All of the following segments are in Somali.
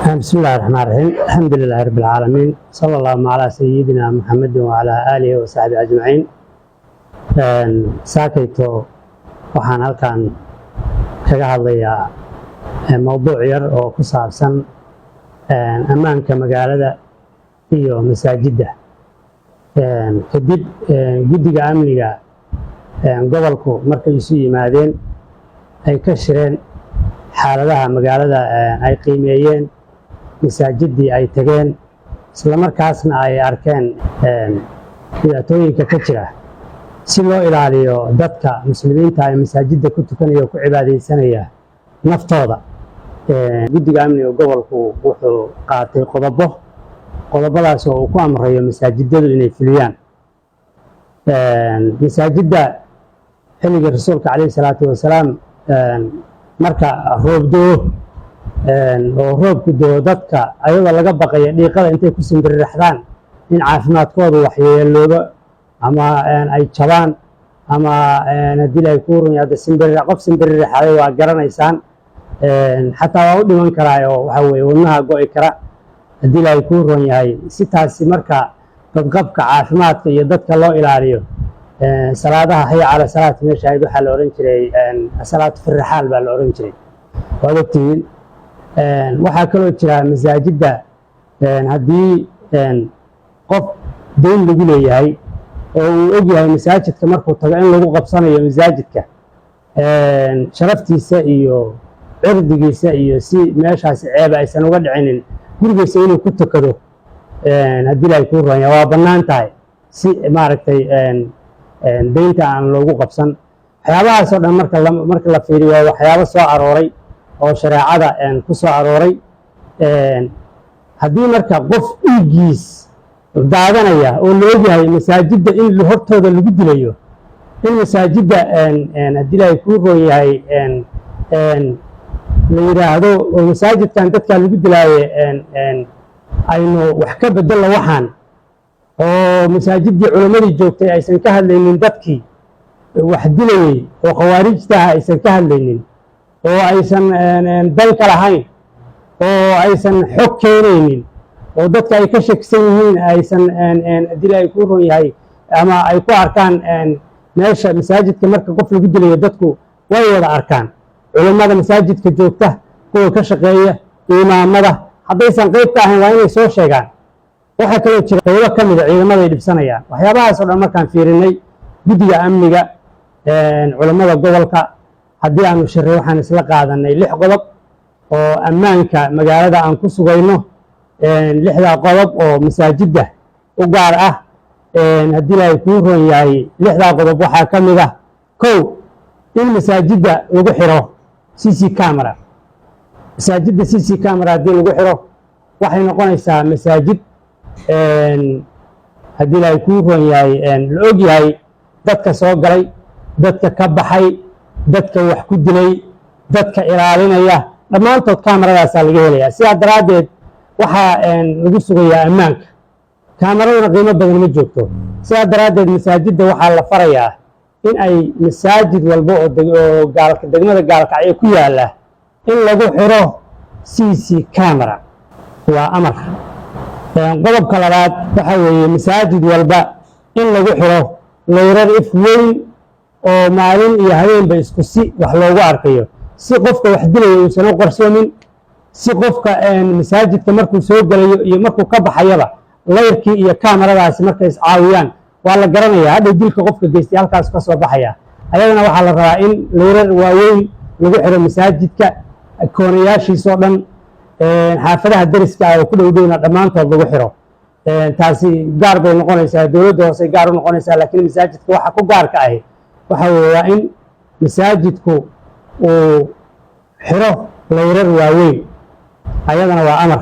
بسم الله الرحمن الرحيم، الحمد لله رب العالمين، صلى الله على سيدنا محمد وعلى آله وصحبه أجمعين. Saakayto waxaan halkan kaga hadlayaa mowduuc yar oo ku saabsan ammaanka magaalada iyo masaajidda. Kadib guddiga amniga gobolku markay isu yimaadeen, ay ka shireen xaaladaha magaalada, ay qiimeeyeen masaajiddii ay tageen, isla markaasna ay arkeen dhibaatooyinka ka jira, si loo ilaaliyo dadka muslimiinta ee masaajidda ku tukanaya oo ku cibaadaysanaya naftooda, guddiga amniga gobolku wuxuu qaatay qodobo, qodobadaas oo uu ku amrayo masaajidadu inay fuliyaan. Masaajidda xilligii Rasuulka calayhi salaatu wasalaam, marka roob doo oo roobku doo, dadka ayadoo laga baqaya dhiiqada intay ku simbiriraxdaan in caafimaadkoodu waxyeeloobo ama ay jabaan ama haddii ay kuu run hadda simbirira, qof simbiririxaday waa garanaysaan, xataa waa u dhiman karaa oo waxa weeye wadnaha go'i kara haddii Ilaahay kuu ron yahay. Si taasi marka badqabka caafimaadka iyo dadka loo ilaaliyo, salaadaha "hayya cala salaat" meesha ahayd waxaa la odhan jiray "salaatu fi rixaal" baa la odhan jiray, waad ogtihiin. Waxaa kaloo jira masaajidda haddii qof deyn lagu leeyahay oo uu og yahay masaajidka markuu tago in lagu qabsanayo, masaajidka sharaftiisa iyo cirdigiisa iyo si meeshaasi ceeba aysan uga dhicinin, gurigiisa inuu ku tukado haddii Ilaahay kuu ronya waa bannaan tahay, si maaragtay deynta aan loogu qabsan. Waxyaabahaas oo dhan marka la fiiriyo, waa waxyaabo soo arooray oo shareecada ku soo arooray. Haddii marka qof dhiiggiis daadanaya oo la ogyahay masaajidda in hortooda lagu dilayo, in masaajidda haddii Ilaahay kuu roon yahay la yidhaahdo oo masaajidkan dadkaa lagu dilaaye aynu wax ka bedelno, waxaan oo masaajiddii culammadii joogtay aysan ka hadlaynin, dadkii wax dilayey oo khawaarijtaha aysan ka hadlaynin, oo aysan dan ka lahayn, oo aysan xog keenaynin, oo dadka ay ka shakisan yihiin aysan haddii Ilaahay kuu ron yahay ama ay ku arkaan meesha masaajidka marka qof lagu dilayo, dadku way wada arkaan, culammada masaajidka joogta, kuwa ka shaqeeya, imaamada, haddaysan qayb ka ahayn waa inay soo sheegaan. Waxaa kaloo jira qaybo ka mida ciidamaday dhibsanayaan. Waxyaabahaas oo dhan markaan fiirinay, guddiga amniga, culammada gobolka, haddii aanu shirray, waxaan isla qaadanay lix qodob oo ammaanka magaalada aan ku sugayno. Lixdaa qodob oo masaajidda u gaar ah, haddii Ilaahay kuu ron yahay, lixdaa qodob waxaa ka mid ah: kow, in masaajidda lagu xiro CC camera. Masaajidda CC camera haddii lagu xiro, waxay noqonaysaa masaajid haddii Ilaahay kuu ron yahay la og yahay dadka soo galay, dadka ka baxay, dadka wax ku dilay, dadka ilaalinaya, dhammaantood kaameradaasaa laga helayaa. Sidaa daraaddeed waxaa lagu sugayaa ammaanka. Kaameraduna qiimo badan ma joogto. Sidaa daraaddeed masaajidda waxaa la farayaa in ay masaajid walba oo degmada Gaalkacyo ku yaalla in lagu xiro CC camera, waa amar. Qodobka labaad waxaa weeye masaajid walba in lagu xiro layrar if weyn oo maalin iyo habeenba isku si wax loogu arkayo, si qofka wax dilaya uusan u qarsoomin, si qofka masaajidka markuu soo gelayo iyo markuu ka baxayaba layrkii iyo kaamaradaasi markay iscaawiyaan waa la garanaya hadhow dilka qofka geystay halkaas ka soo baxaya. Ayadana waxaa la rabaa in layrar waaweyn lagu xiro masaajidka koonayaashiisoo dhan, xaafadaha deriska ah oo ku dhow dhowna dhammaantood lagu xiro. Taasi gaar bay noqonaysaa, dowladda hoose gaar u noqonaysaa, laakiin masaajidka waxa ku gaarka ahi waxa weeye waa in masaajidku uu xiro layrar waaweyn. Ayadana waa amar.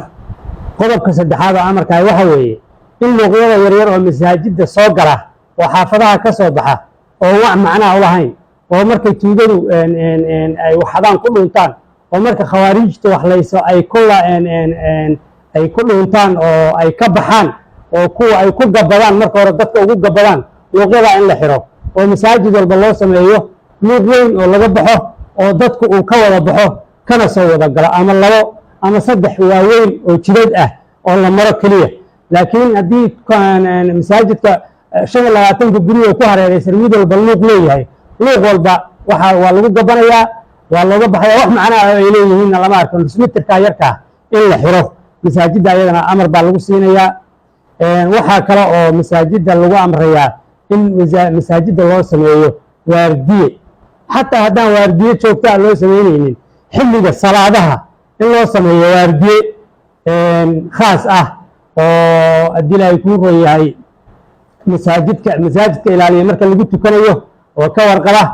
Qodobka saddexaad oo amarkahi waxa weeye in luuqyada yaryar oo masaajidda soo gala oo xaafadaha ka soo baxa oo wax macnaa u lahayn, oo markay tuugadu ay waxadaan ku dhuntaan, oo marka khawaariijtu waxlayso ay ku dhuntaan oo ay ka baxaan, oo kuwa ay ku gabadaan marka hore dadka ugu gabadaan, luuqyadaa in la xiro oo masaajid walba loo sameeyo luuq weyn oo laga baxo oo dadku uu ka wada baxo kana soo wada galo, ama labo ama ama saddex waaweyn oo jidad ah oo la maro keliya. Laakiin haddii masaajidka 25-ka guriga ku hareeraysan mid walba luuq leeyahay, luuq walba waxa waa lagu gabanayaa, waa looga baxaya, wax macnaha ay leeyihiinna lama arko. Nusmitirkaa yarkaa in la xiro masaajidda ayadana amar baa lagu siinayaa. Waxaa kale oo masaajidda lagu amrayaa in masaajidda loo sameeyo waardiye, xataa haddaan waardiye joogtaa loo sameyneynin, xilliga salaadaha in loo sameeyo waardiye khaas ah oo haddii Ilaahay kuu roon yahay masaajidka ilaaliya marka lagu tukanayo oo ka warqaba.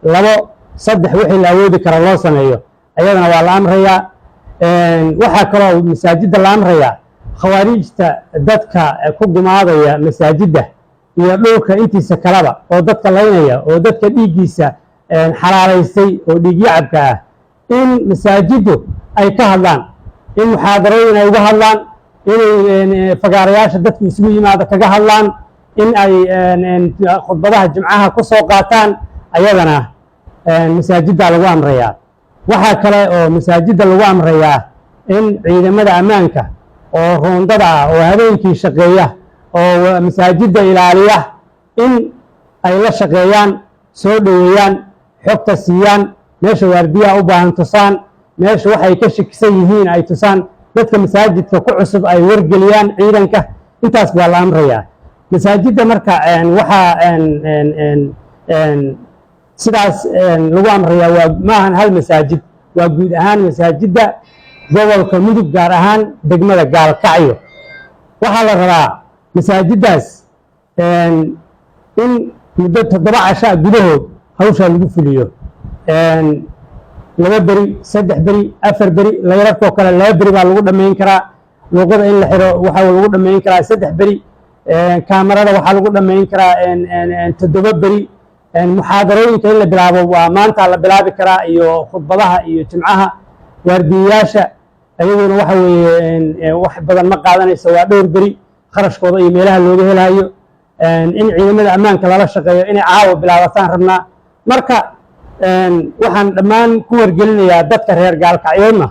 Labo, saddex, wixii la awoodi kara loo sameeyo, ayadana waa la amrayaa. Waxaa kaloo masaajidda la amrayaa khawaariijta dadka ku gumaadaya masaajidda iyo dhulka intiisa kaleba, oo dadka laynaya, oo dadka dhiiggiisa xalaalaystay, oo dhiigyacabka ah, in masaajiddu ay ka hadlaan, in muxaadarooyin ay uga hadlaan, inay fagaarayaasha dadku isugu yimaado kaga hadlaan, in ay khudbadaha Jimcaha ku soo qaataan, ayadana masaajidda lagu amrayaa. Waxaa kale oo masaajidda lagu amrayaa in ciidamada ammaanka oo roondada ah, oo habeenkii shaqeeya, oo masaajidda ilaaliya, in ay la shaqeeyaan, soo dhoweeyaan, xogta siiyaan, meesha waardiyaha u baahan tusaan, meesha waxay ka shakisan yihiin ay tusaan, dadka masaajidka ku cusub ay wargeliyaan ciidanka. Intaas baa la amrayaa masaajidda. Marka waxaa sidaas lagu amrayaa waa maahan hal masaajid, waa guud ahaan masaajidda gobolka Mudug, gaar ahaan degmada Gaalkacyo. Waxaa la rabaa masaajiddaas in muddo 7 cashaa gudahood hawshaa lagu fuliyo. 2 beri, 3 beri, 4 beri, layrarkoo kale 2 beri baa lagu dhammayn karaa. Luuqada in la xiro waxaa lagu dhammayn karaa 3 beri. Kaamarada waxaa lagu dhammayn karaa 7 beri. Muxaadarooyinka in la bilaabo waa maanta la bilaabi karaa, iyo khudbadaha iyo Jimcaha. Waardiyayaasha ayaguna waxa weeye wax badan ma qaadanayso, waa dhowr beri kharashkooda iyo meelaha looga helayo. In ciidamada ammaanka lala shaqeeyo, inay caawa bilaabataan rabnaa. Marka waxaan dhammaan ku wargelinayaa dadka reer Gaalkacyoodna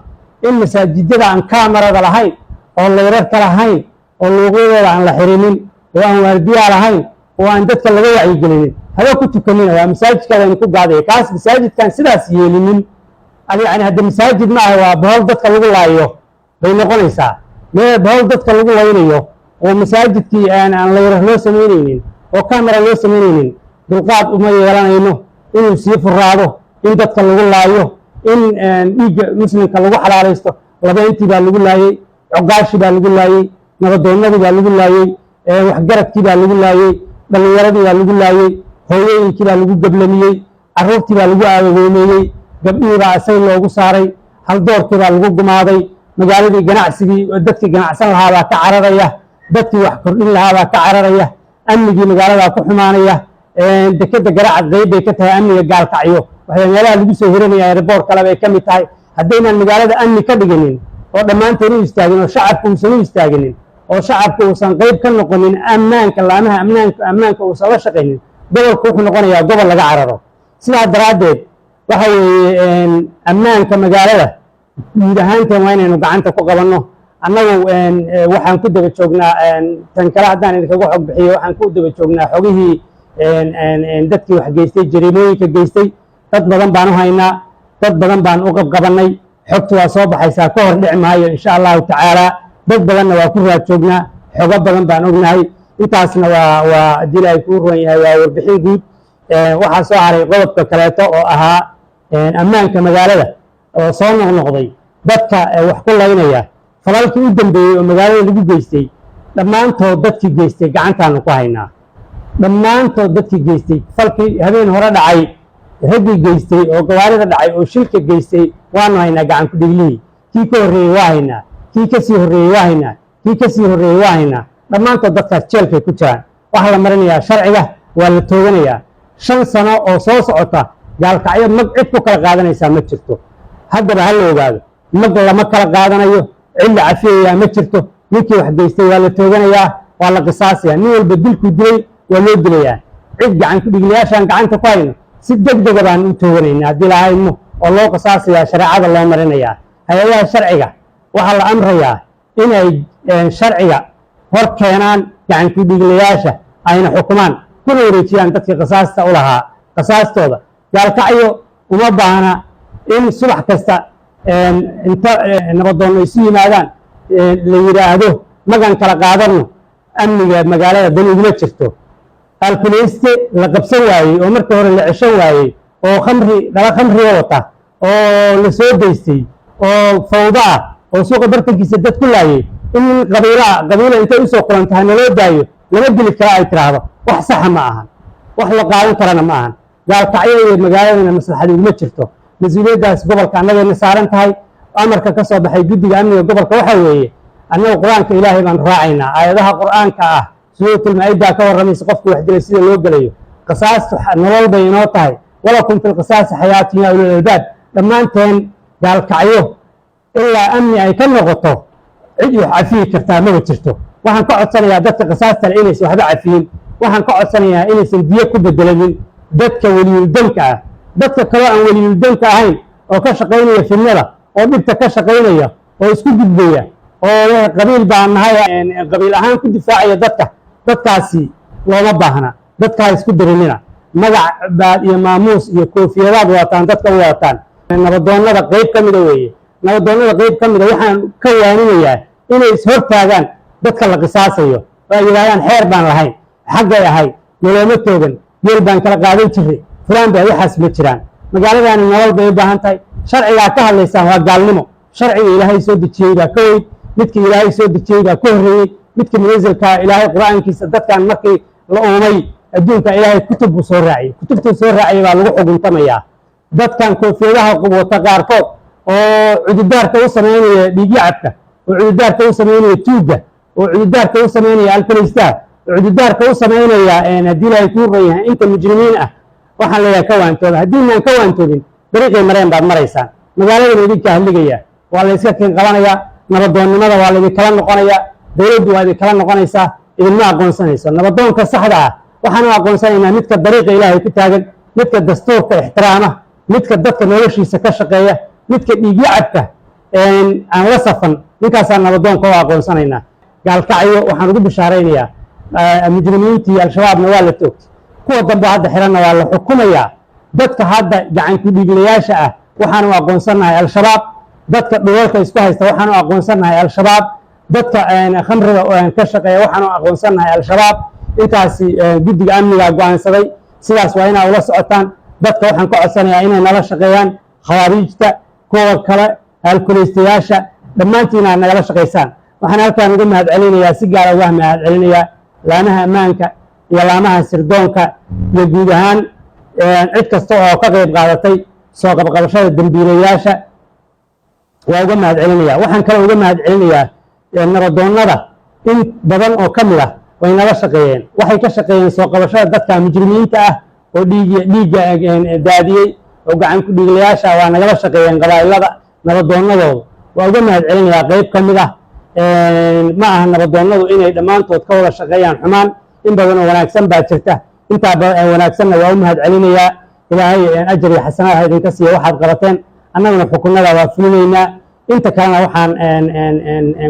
in masaajidada aan kaamarada lahayn, oo layrarka lahayn, oo luuqyadooda aan la xirinin, oo aan waardiyaa lahayn, oo aan dadka laga wacyigelinin, haba ku tukanina. Waa masaajidkaada ku gaadaya kaas. Masaajidkaan sidaas yeelinin, yani hadda masaajid ma aha, waa bohol dadka lagu laayo bay noqonaysaa. Mee bohol dadka lagu laynayo oo masaajidkii aan layrar loo samaynaynin oo kamera loo samaynaynin, dulqaad uma yeelanayno inuu sii furaado, in dadka lagu laayo, in dhiigga muslimka lagu xalaalaysto. Labayntii baa lagu laayey, coqaashii baa lagu laayey, nabadoonnadii baa lagu laayey, waxgaradkii baa lagu laayey, dhallinyaradii baa lagu laayey, hooyooyinkii baa lagu gablamiyey, carruurtii baa lagu aagoomeeyey, gabdhihii baa asay loogu saaray, haldoorkii baa lagu gumaaday. Magaaladii ganacsigii, dadkii ganacsan lahaa baa ka cararaya, dadkii wax kordhin lahaa baa ka cararaya, amnigii magaaladaa ku xumaanaya. Dekeda Garacad qeyb bay ka tahay amniga Gaalkacyo, waxay meelaha lagu soo hiranaya airport kale bay ka mid tahay. Haddaynaan magaalada amni ka dhiginin, oo dhammaanteen u istaagin, oo shacabka uusan u istaaginin, oo shacabka uusan qeyb ka noqonin ammaanka, laamaha ammaanka uusan la shaqaynin, gobolku wuxuu noqonayaa gobol laga cararo. Sidaa daraaddeed waxa weeye ammaanka magaalada guud ahaanteen waa inaynu gacanta ku qabanno. Annagu waxaan ku daba joognaa tan kale, haddaan idinkaga xog bixiyo, waxaan ku daba joognaa xogihii dadkii wax geystay, jariimooyinka geystay. Dad badan baan u haynaa, dad badan baan u qabqabannay. Xogtu waa soo baxaysaa, ka hor dhici maayo insha Allahu tacaala. Dad badanna waa ku raad joognaa, xogo badan baan ognahay. Intaasna waa haddii Ilaahay kuu roon yahay waa warbixin guud. Waxaa soo haray qodobka kaleeto oo ahaa ammaanka magaalada oo soo noqnoqday, dadka wax ku laynaya. Falalkii u dambeeyey oo magaalada lagu geystay, dhammaantood dadkii geystay gacantaanu ku haynaa. Dhammaantood dadkii geystay falkii habeen hore dhacay, raggii geystay oo gawaarida dhacay oo shilka geystay, waanu haynaa gacan ku dhiglihii. Kii ka horreeyey waa haynaa, kii ka sii horreeyey waa haynaa, kii ka sii horreeyey waa haynaa. Dhammaantood dadkaas jeelkay ku jiraan. Waxaa la marinayaa sharciga, waa la tooganayaa. 5 sano oo soo socota Gaalkacyo mag cid ku kala qaadanaysaa ma jirto. Haddaba ha la ogaado, mag lama kala qaadanayo, cid la cafiyayaa ma jirto. Ninkii wax geystay waa la tooganayaa, waa la qisaasayaa. Nin walba dilkuu dilay waa loo dilayaa. Cid gacan ku dhigliyaashaan gacanta ku hayno si deg dega baan u tooganaynaa haddii lahayno, oo loo qisaasayaa, shareecada loo marinayaa, hay-adaha sharciga. Waxaa la amrayaa inay sharciga hor keenaan gacankudhiiglayaasha, ayna xukumaan, kuna wareejiyaan dadkii qisaasta u lahaa qisaastooda. Gaalkacyo uma baahna in subax kasta inta nabadoonno isu yimaadaan la yidhaahdo magan kala qaadano. Amniga magaalada dan uguma jirto. Alkuleyste la qabsan waayey oo markii hore la ceshan waayey oo khamri dhala khamriga wata oo la soo daystay oo fawda ah oo suuqa bartankiisa dad ku laayay, in qabiilaa qabiila intay usoo kulantahay naloo daayo, lama dili kara ay tiraahdo, wax saxa ma ahan, wax la qaadan karana ma ahan. Gaalkacyo iyo magaaladana maslaxadi uguma jirto. Mas-uuliyaddaas gobolka annagayna saaran tahay. Amarka ka soo baxay guddiga amniga gobolka waxaa weeye, annagu Qur-aanka Ilaahay baan raacaynaa. Aayadaha Qur-aanka ah, Suuratul-Maa'ida, ka warramaysa qofku wax dilay sida loo gelayo. Qisaastu nolol bay inoo tahay. ولكم في القصاص حياة يا أولي الألباب. Dhammaanteen Gaalkacyo ilaa amni ay ka noqoto, cid wax cafiyi kartaa maba jirto. Waxaan ka codsanayaa dadka qisaastale inaysan waxba cafiyin. Waxaan ka codsanayaa inaysan diyo ku bedelanin dadka weliyuldamka ah. Dadka kaloo aan weliyuldamka ahayn oo ka shaqaynaya fidnada oo dhibta ka shaqaynaya oo isku gudbaya oo qabiil baan nahay, qabiil ahaan ku difaacaya dadka, dadkaasi looma baahna. Dadka ha isku darinina. Magac baad iyo maamuus iyo koofiyadaad wadataan, dadka u wadataan. Nabadoonnada qayb ka mida weeye. Nabadoonnada qayb ka mida waxaan ka waaninayaa inay ishortaagaan dadka la qisaasayo oo ay yidhahdaan xeer baan lahayn, xaggay ahay, nolooma toogan, geel baan kala qaadan jiray, fulaan baa. Waxaas ma jiraan. Magaaladani nolol bay u baahan tahay. Sharcigaa ka hadlaysaan waa gaalnimo. Sharciga Ilaahay soo dejiyey baa ka weyn, midka Ilaahay soo dejiyey baa ka horreeyey, midka munasilkaa. Ilaahay Qur-aankiisa dadkan markii la uumay adduunka, Ilaahay kutub buu soo raaciyey. Kutubtuu soo raaciyey baa lagu xuguntamayaa. Dadkan koofiyadaha wata qaarkood oo cududaarka u samaynaya dhiigyacabka, oo cududaarka u samaynaya tuugga, oo cududaarka u samaynaya alkulaystaha, oo cududaarka u samaynaya, haddii Ilaahay kuu ran yahay, inta mujrimiin ah, waxaan leeyahay ka waantooba. Haddiinaan ka waantoobin, dariiqay mareen baad maraysaan. Magaaladan idinka hadligaya waa la iska keen qabanayaa. Nabadoonnimada waa laydinkala noqonayaa. Dowladdu waa idinkala noqonaysaa, idinma aqoonsanayso. Nabadoonka saxda ah waxaanu aqoonsanaynaa midka dariiqa Ilaahay ku taagan, midka dastuurka ixtiraama, midka dadka noloshiisa ka shaqeeya, midka dhiigyacabka aan la safan. Ninkaasaan nabadoonka u aqoonsanaynaa. Gaalkacyo waxaan ugu bishaaraynayaa, mujrimiintii Al-Shabaabna waa la toogtay, kuwa dambe hadda xiranna waa la xukumayaa. Dadka hadda gacanku dhiiglayaasha ah waxaanu aqoonsannahay Al-Shabaab. Dadka dhulalka isku haysta waxaanu aqoonsannahay Al-Shabaab. Dadka khamriga ka shaqeeya waxaanu aqoonsannahay Al-Shabaab. Intaasi guddiga amnigaa go'aansaday. Sidaas waa inaa ula socotaan. Dadka waxaan ka codsanayaa inay nala shaqeeyaan. Khawaariijta, kuwa kale, alkulaystayaasha, dhammaantiin aad nagala shaqaysaan. Waxaan halkaan uga mahad celinayaa, si gaara uga mahad celinayaa laamaha ammaanka iyo laamaha sirdoonka iyo guud ahaan cid kasta oo ka qayb qaadatay soo qabqabashada dembiilayaasha. Waa uga mahad celinaya. Waxaan kaloo uga mahad celinayaa nabadoonnada. In badan oo ka mid ah way nala shaqeeyeen. Waxay ka shaqeeyeen soo qabashada dadka mujrimiinta ah oo dhiig dhiigga daadiyey oo gacan ku dhiiglayaasha. Waa nagala shaqeeyeen qabaa'ilada nabadoonnadooda. Waa uga mahad celinayaa. Qayb ka mid ah, ma aha nabadoonnadu inay dhammaantood ka wada shaqeeyaan xumaan. In badan oo wanaagsan baa jirta. Intaa wanaagsanna waa u mahad celinayaa. Ilaahay ajar iyo xasanaad ha idinka siiya waxaad qabateen. Annaguna xukunada waa fulinaynaa. Inta kalena waxaan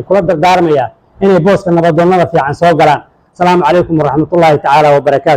kula dardaarmayaa inay booska nabadoonnada fiican soo galaan. Asalaamu calaykum waraxmatullaahi tacaala wabarakaatu.